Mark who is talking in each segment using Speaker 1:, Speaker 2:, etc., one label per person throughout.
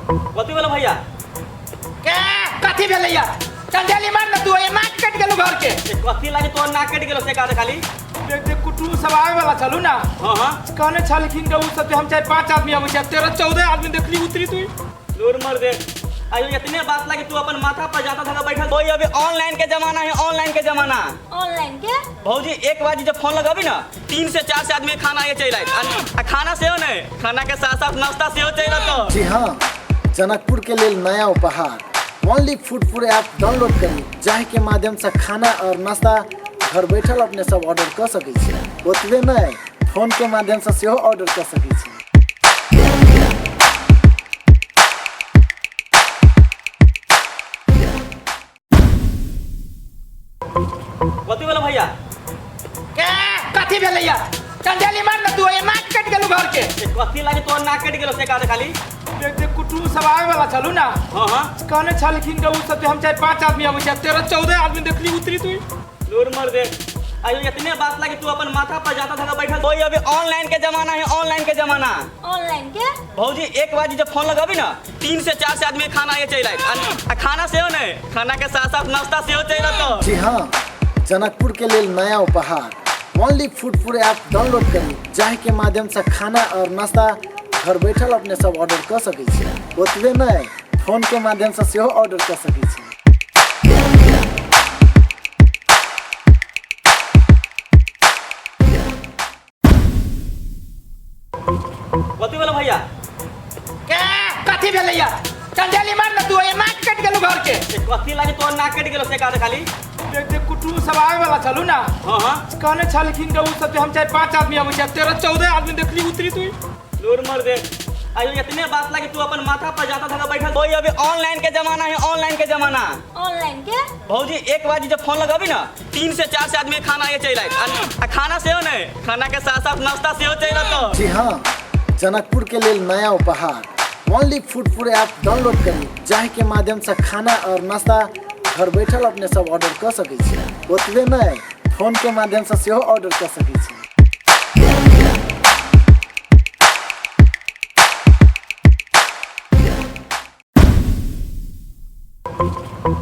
Speaker 1: कथी भेलो भैया?
Speaker 2: के कथी भेलैया? चंदेली मार न तू, ए नाक कटि गेलौ घर के।
Speaker 1: ए, कथी लागे तोहर नाक कटि गेलौ से कह दे खाली।
Speaker 2: देख देख कुटुम सब आवे वाला छलू ना।
Speaker 1: हाँ हाँ।
Speaker 2: कहने छलखिन के उ सब जे हम 4-5 आदमी अबै छै, 13-14 आदमी देखली उतरी तू।
Speaker 1: लोर मर दे। आयो इतने बात लागे तू अपन माथा पर जाता था बैठल। ओए अभी ऑनलाइन के जमाना है, ऑनलाइन के जमाना।
Speaker 3: ऑनलाइन के?
Speaker 1: भौजी 1 बजे जब फोन लगाबी ना 3 से 4 से आदमी खाना ये चल आए। आ खाना सेहो नहीं, खाना के साथ साथ नाश्ता सेहो चल आता।
Speaker 4: जी हाँ, जनकपुर के लिए नया उपहार ओनली फूडपुर ऐप डाउनलोड करी, जाहि के माध्यम से खाना और नाश्ता घर बैठल अपने सब ऑर्डर कर सकै छी। ओतबे नहीं, फोन के माध्यम से सेहो ऑर्डर कर सकै छी।
Speaker 1: कथी भेलो भैया?
Speaker 2: के कथी भेलैया? चंदेली मार न तू, ए नाक कटि गेलौ घर के।
Speaker 1: ए, कथी लागे तोहर नाक कटि गेलौ से कह दे खाली।
Speaker 2: देख देख कुटुम सब आवे वाला छलू ना।
Speaker 1: हाँ हाँ।
Speaker 2: कहने छलखिन के उ सब जे हम 4-5 आदमी अबै छै, 13-14 आदमी देखली उतरी तू।
Speaker 1: लोर मर दे। आयो इतने बात लागे तू अपन माथा पर जाता था बैठल। ओए अभी ऑनलाइन के जमाना है, ऑनलाइन के जमाना।
Speaker 3: ऑनलाइन के?
Speaker 1: भौजी 1 बजे जब फोन लगाबी ना 3 से 4 से आदमी खाना ये चल आए। आ खाना सेहो नहीं, खाना के साथ साथ नाश्ता सेहो चल आता।
Speaker 4: जी हाँ, जनकपुर के लिए नया उपहार ओनली फूडपुर ऐप डाउनलोड करी, जाहि के माध्यम से खाना और नाश्ता घर बैठल अपने सब ऑर्डर कर सकै छी। ओतबे नहीं, फोन के माध्यम से सेहो ऑर्डर कर सकै छी।
Speaker 1: कथी भेलो भैया?
Speaker 2: के कथी भेलैया? चंदेली मार न तू, ए नाक कटि गेलौ घर के।
Speaker 1: ए, कथी लागे तोहर नाक कटि गेलौ से कह दे खाली।
Speaker 2: देख देख कुटुम सब आवे वाला छलू ना।
Speaker 1: हाँ हाँ।
Speaker 2: कहने छलखिन के उ सब जे हम 4-5 आदमी अबै छै, 13-14 आदमी देखली उतरी तू।
Speaker 1: लोर मर दे। आयो इतने बात लागे तू अपन माथा पर जाता था बैठल। ओए अभी ऑनलाइन के जमाना है, ऑनलाइन के जमाना।
Speaker 3: ऑनलाइन के?
Speaker 1: भौजी 1 बजे जब फोन लगाबी ना 3 से 4 से आदमी खाना ये चल आए। आ खाना सेहो नहीं, खाना के साथ साथ नाश्ता सेहो चल आता।
Speaker 4: जी हाँ, जनकपुर के लिए नया उपहार ओनली फूडपुर ऐप डाउनलोड करी, जाहि के माध्यम से खाना और नाश्ता घर बैठल अपने सब ऑर्डर कर सकै छी। ओतबे नहीं, फोन के माध्यम से सेहो ऑर्डर कर सकै छी।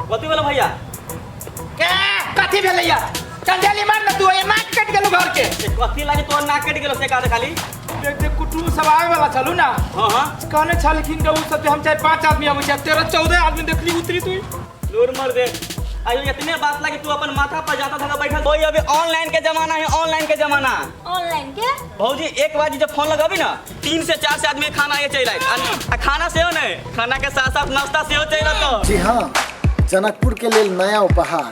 Speaker 1: कथी भेलो भैया?
Speaker 2: के कथी भेलैया? चंदेली मार न तू, ए नाक कटि गेलौ घर के।
Speaker 1: ए, कथी लागे तोहर नाक कटि गेलौ से कह दे खाली।
Speaker 2: देख देख कुटुम सब आवे वाला छलू ना।
Speaker 1: हाँ हाँ।
Speaker 2: कहने छलखिन के उ सब जे हम 4-5 आदमी अबै छै, 13-14 आदमी देखली उतरी तू।
Speaker 1: लोर मर दे। आयो इतने बात लागे तू अपन माथा पर जाता था बैठल। ओए अभी ऑनलाइन के जमाना है, ऑनलाइन के जमाना।
Speaker 3: ऑनलाइन के?
Speaker 1: भौजी 1 बजे जब फोन लगाबी ना 3 से 4 से आदमी खाना ये चल आए। आ खाना सेहो नहीं, खाना के साथ साथ नाश्ता सेहो चल आता।
Speaker 4: जी हाँ, जनकपुर के लिए नया उपहार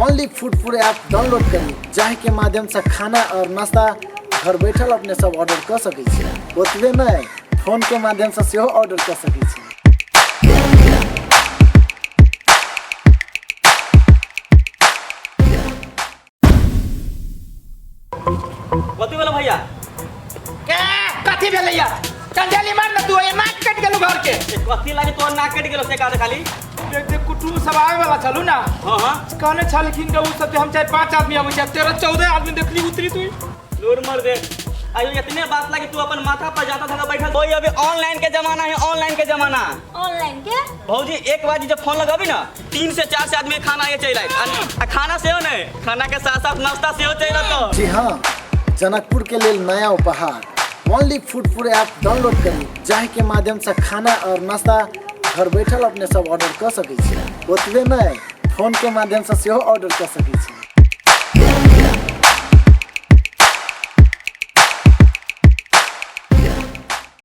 Speaker 4: ओनली फूडपुर ऐप डाउनलोड करी, जाहि के माध्यम से खाना और नाश्ता घर बैठल अपने सब ऑर्डर कर सकै छी। ओतबे नहीं, फोन के माध्यम से सेहो ऑर्डर कर सकै छी।
Speaker 1: कथी भेलो भैया?
Speaker 2: के कथी भेलैया? चंदेली मार न तू, ए नाक कटि गेलौ घर के।
Speaker 1: ए, कथी लागे तोहर नाक कटि गेलौ से कह दे खाली।
Speaker 2: देख देख कुटुम सब आवे वाला छलू ना।
Speaker 1: हाँ हाँ।
Speaker 2: कहने छलखिन के उ सब जे हम 4-5 आदमी अबै छै, 13-14 आदमी देखली उतरी तू।
Speaker 1: लोर मर दे। आयो इतने बात लागे तू अपन माथा पर जाता था बैठल। ओए अभी ऑनलाइन के जमाना है, ऑनलाइन के जमाना।
Speaker 3: ऑनलाइन के?
Speaker 1: भौजी 1 बजे जब फोन लगाबी ना 3 से 4 से आदमी खाना ये चल आए। आ खाना सेहो नहीं, खाना के साथ साथ नाश्ता सेहो चल आता।
Speaker 4: जी हाँ, जनकपुर के लिए नया उपहार ओनली फूडपुर ऐप डाउनलोड करी, जाहि के माध्यम से खाना और नाश्ता घर बैठल अपने सब ऑर्डर कर सकै छी। ओतबे नहीं, फोन के माध्यम से सेहो ऑर्डर कर सकै छी।